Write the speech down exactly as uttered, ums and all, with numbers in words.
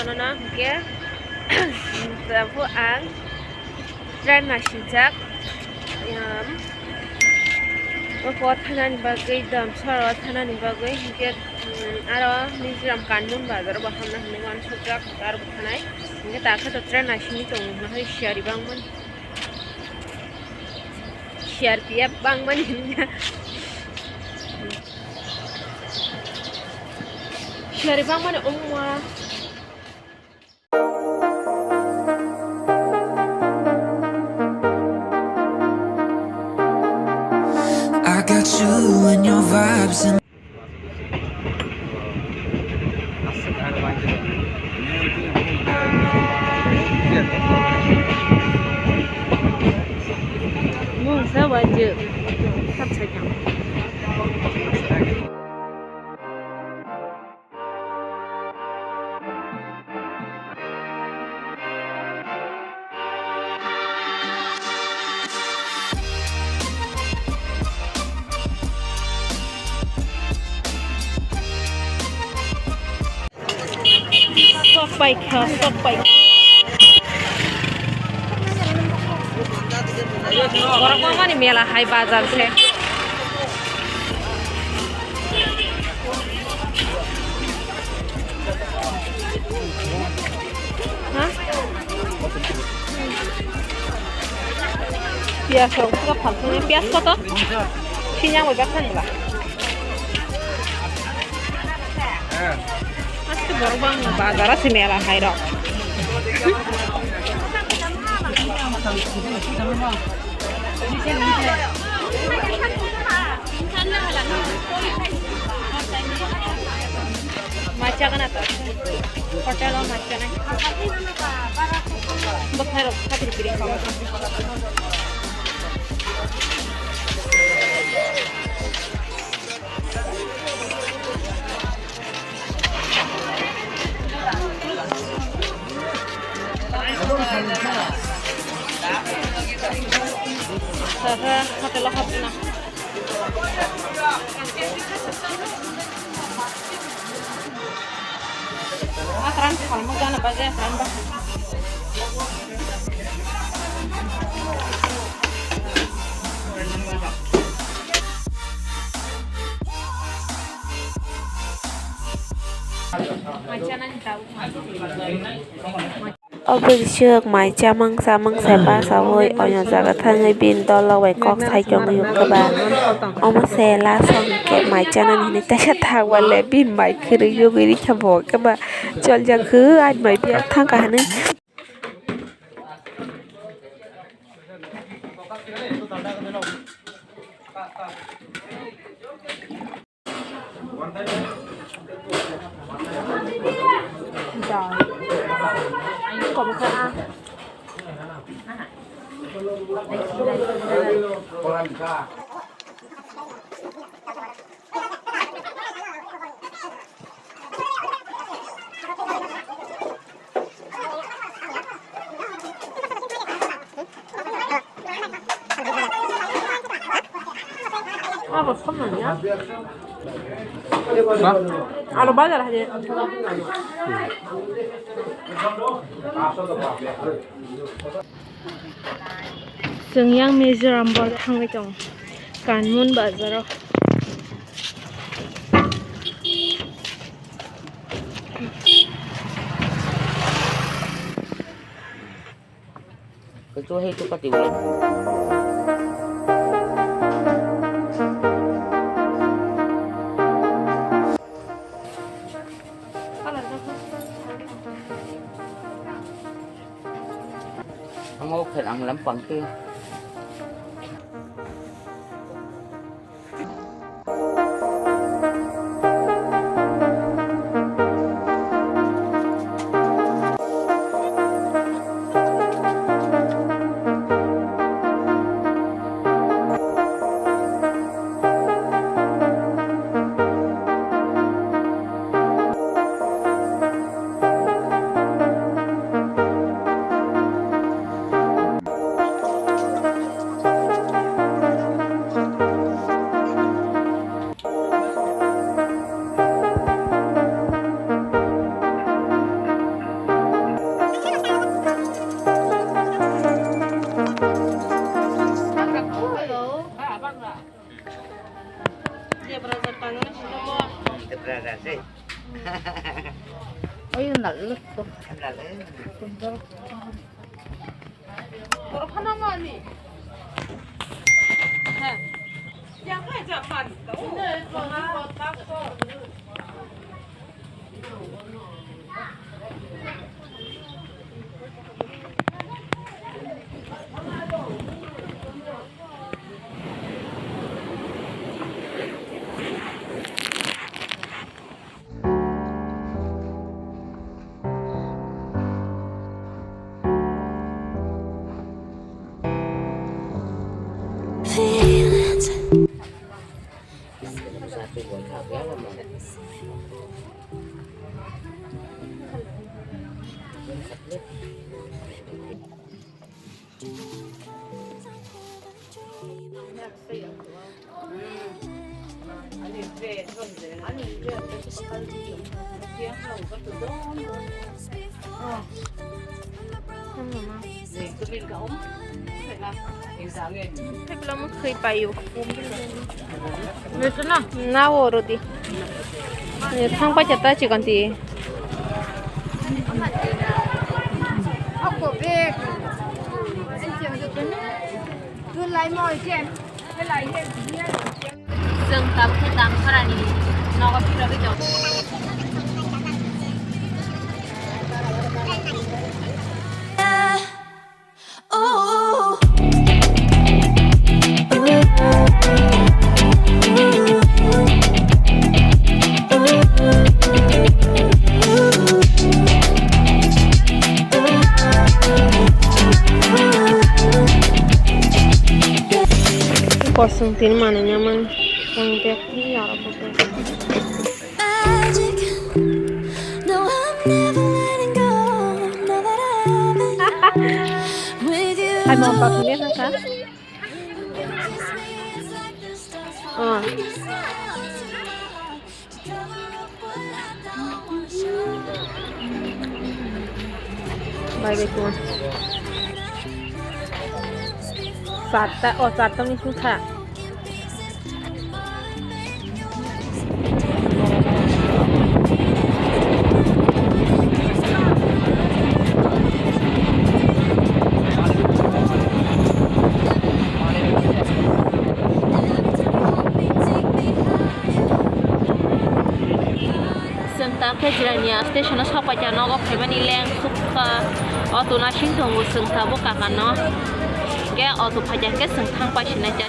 Nono hwnkhe tabuk ang train naisijak, um, oko thanani bagwi, Damsoro thanani bagwi, hwnkhe, um, aro Mizoram Kanmun bazar bo hamna hinwi uansukjak, aro bo thanai. Hwnkhe takhe to train naisingwi tongo, hwnkhai siyari bangmani, C R P F bangmani hwnwi. Siyari bangmani wngma. I got you and your vibes and Mungsa wajik. Sab saikang. Sok pai kha, sok pai. Borok mani mela hai bazar se. Ha? Piyas rok buka phalsani. Piyas koto? Sinyang bai baksa nila. Aste borok bang bazar se mela hai rok. Mai chagana to. Hotel o mai chagana. Bwkhai rok khatri kiri khawa. Saka hotel o hapna. Akran salmo gana baje akran ba. Obiswk mai chamang chamang se basawi oino jaga thangwi bini dolo bai kok sai tongwi hwnkhe ba omo se last o hwnkhe mai chanani hinwi teisa thangwale bini mai kwrwi yugwi rikha bo hwnkhe ba choljak hwui ani mai biya thangkha hinwi. Alo bazar haje. Chwng yang Mizoram bo thangwi tongo, Kanmun bazaro. Kecuali itu pati ulang. Ang okay, ang lampang ke. Nawo rodi. Thang pacha ta chikon ti. Chwng tabuk khe Damsarani nogo phirogwi tongo. Kosong tini manwi naman tang bag ni aro bag. Magic. No, I'm never letting go. Now that I've been with you. Hai, mom, papa, ni haka? It can kiss me, it's like the stars fall. Oh. Bai bai kuan. Satta, oh, satta ni sungkha. Chwng ta khe Jirania station o sok paikha, nogo phaimani leng sukha, auto nasing tongo, chwng tabuk kaka no. Khe auto phaikha khe chwng thang paisi nai kha.